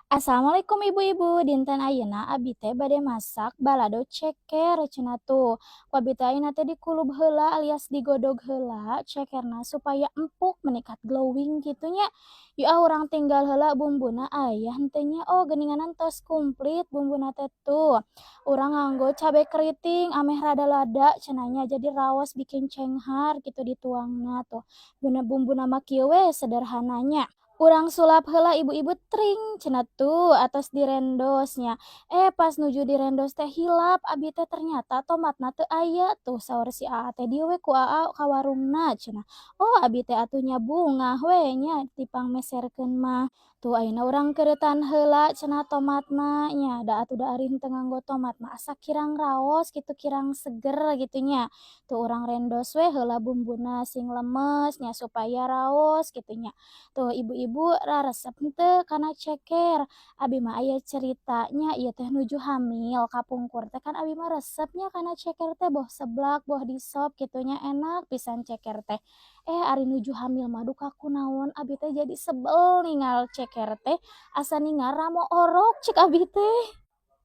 Assalamualaikum, Ibu-ibu. Dinten ayeuna abi teh bade masak balado ceker cenah tuh. Ku abi teh ayeuna teh dikulub heula alias digodog heula cekerna supaya empuk meni kat glowing kitu nya. Yuk ah, urang tinggal heula bumbuna aya henteu nya. Oh, geuningan tos kumplit bumbuna teh tuh. Urang nganggo cabe keriting ameh rada lada cenah nya, jadi raos bikin cenghar kitu dituangna tuh. Bumbuna mah kieu we sederhana nya. Urang sulap heula, Ibu-ibu, tring cenah tuh atos direndos nya. Eh, pas nuju direndos teh hilap abi teh, ternyata tomatna teu aya tuh. Saur si Aa teh, "Dieu we ku Aa ka warungna," cenah. Oh, abi teh atuh nya bungah we nya dipangmeserkeun mah. Tuh, ayeuna urang keureutan heula cenah tomatna nya, da atuh da ari henteu nganggo tomat mah asa kirang raos kitu, kirang seger kitu nya. Tuh, urang rendos we heula bumbuna sing lemes nya supaya raos kitu nya. Tuh, Ibu-ibu raresep henteu kana ceker? Abi mah aya cerita nya, ieu teh nuju hamil kapungkur teh kan abi mah resep nya kana ceker teh, boh seblak boh di sop kitu nya, enak pisan ceker teh. Eh, ari nuju hamil mah duka kunaon abi teh jadi sebel ningal ceker teh, asa ningal ramo orok cek abi teh.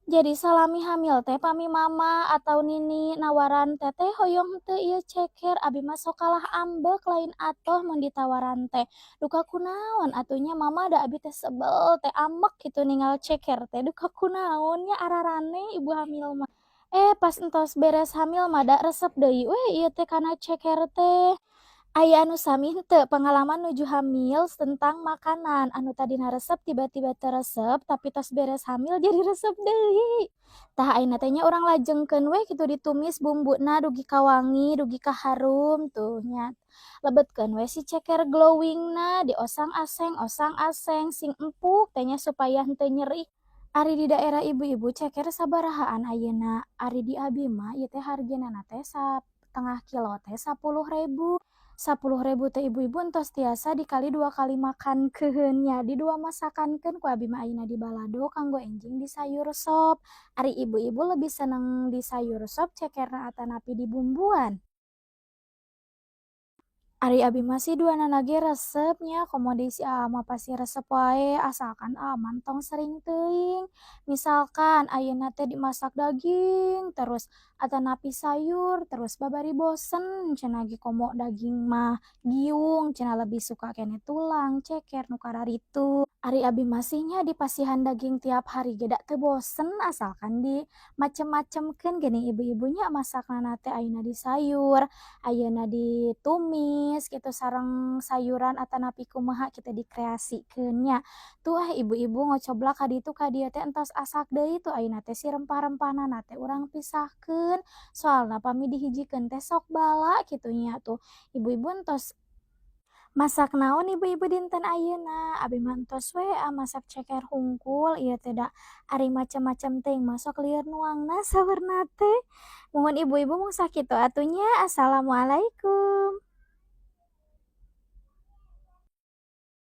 Jadi salami hamil teh pami mama atau nini nawaran, "Teteh, hoyong henteu ieu ceker?" abi mah sok kalah ambek, lain atoh mun ditawaran teh. Duka kunaon atuh nya, Mama, da abi teh sebel teh, ambek kitu ningal ceker teh, duka kunaon nya, araraneh ibu hamil mah. Eh, pas entos beres hamil mah da resep deui we ieu teh kana ceker teh. Aya anu sami henteu pengalaman nuju hamil tentang makanan anu tadina resep tiba-tiba teu resep, tapi tos beres hamil jadi resep deui? Tah, ayeuna teh nya urang lajengkeun we kitu ditumis bumbuna dugi ka wangi, dugi ka harum tuh nya. Lebetkeun we si ceker glowingna, diosang-aseng osang-aseng sing empuk teh nya supaya henteu nyeri. Ari di daerah Ibu-ibu ceker sabarahaan ayeuna? Ari di abi mah ieu teh hargana teh satengah kilo teh 10.000. 10.000 teh, Ibu-ibu, entos tiasa dikali dua kali makankeun nya, di dua masakankeun. Ku abi mah ayeuna di balado kanggo enjing di sayur sop. Ari Ibu-ibu lebih seneng di sayur sop cekerna atanapi dibumbuan? Ari abi mah sih duanana ge resep nya, komo deui si Aa mah pasti resep wae, asalkan Aa mah entong sering teuing. Misalkan ayeuna teh dimasak daging terus atanapi sayur terus, babari bosen cenah ge, komo daging mah giung cenah, lebih suka keneh tulang, ceker, nu kararitu. Ari abi mah sih nya dipasihan daging tiap hari ge da teu bosen, asalkan di macem-macemkeun geuning, Ibu-ibu nya, masakna teh, ayeuna di sayur, ayeuna ditumis kitu sareng sayuran atanapi kumaha kitu dikreasikeun nya. Tuh ah, Ibu-ibu, ngocoblak ka ditu ka dieu teh entos asak deui tuh. Ayeuna teh si rempah-rempahna teh urang pisahkeun, soalna pami dihijikeun teh sok bala kitu nya. Tuh, Ibu-ibu entos masak naon, Ibu-ibu, dinten ayeuna? Abi mah entos we masak ceker hungkul ieu teh, da ari macem-macem teuing mah sok lieur nuangna saurna teh. Muhun, Ibu-ibu, mung sakitu atuh nya. Assalamualaikum.